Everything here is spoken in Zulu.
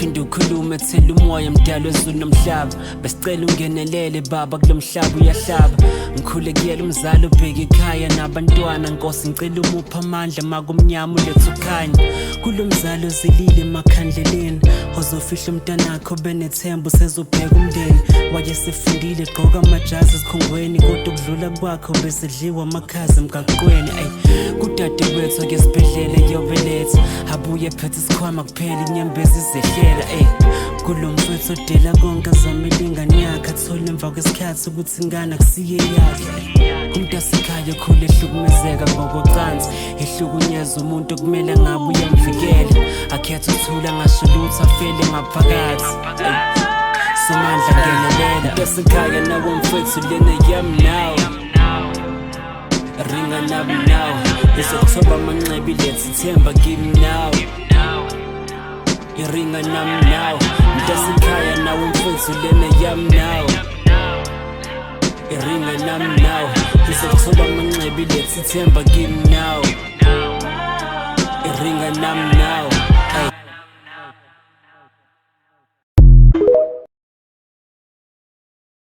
Phinde ukhulume, thela umoya, mdalo wezulu nomhlaba. Besicela ungenelele baba, kulo mhlaba uyahlaba. Ngikhulekela umzali ubheke ekhaya nabantwana. Nkosi, ngicela umuphe amandla, makumnyama ulethe ukhanya. Kulo mzali ozilile emakhandleleni, ozofihla umntanakho benethemba usezobheka umndeni. Wayesefundile, gqoka amajazi ezikhungweni, kodwa ukudlula kwakho besedliwa amakhaza emgaqweni. Ayi, kudadewethu ake esibhedlela eyobeletha, abuye ephethe isikhwama kuphela, inyembezi zehlela. Ey, kulo mfethu odela konke azame ilingane yakhe, athole emva kwesikhathi ukuthi ingane akusiye yakhe. Umntasekhaya okhule ehlukumezeka ngokocansi, ehlukunyezwa umuntu okumele ngabe uyamvikela, akhethe ukuthula, ngasho lutho, afele ngaphakathi. Ey, Somandla, ngenelela. Mntasekhaya nawe mfethu, lena yami now, ringa nami now, izokuthoba amanxeba, ilethe ithemba kimi now, iringa nami now. Mntasekhaya nawe mfethu, lena yami now, iringa nami now, izokuthoba amanxeba, ilethe ithemba kimi now, iringa nami now.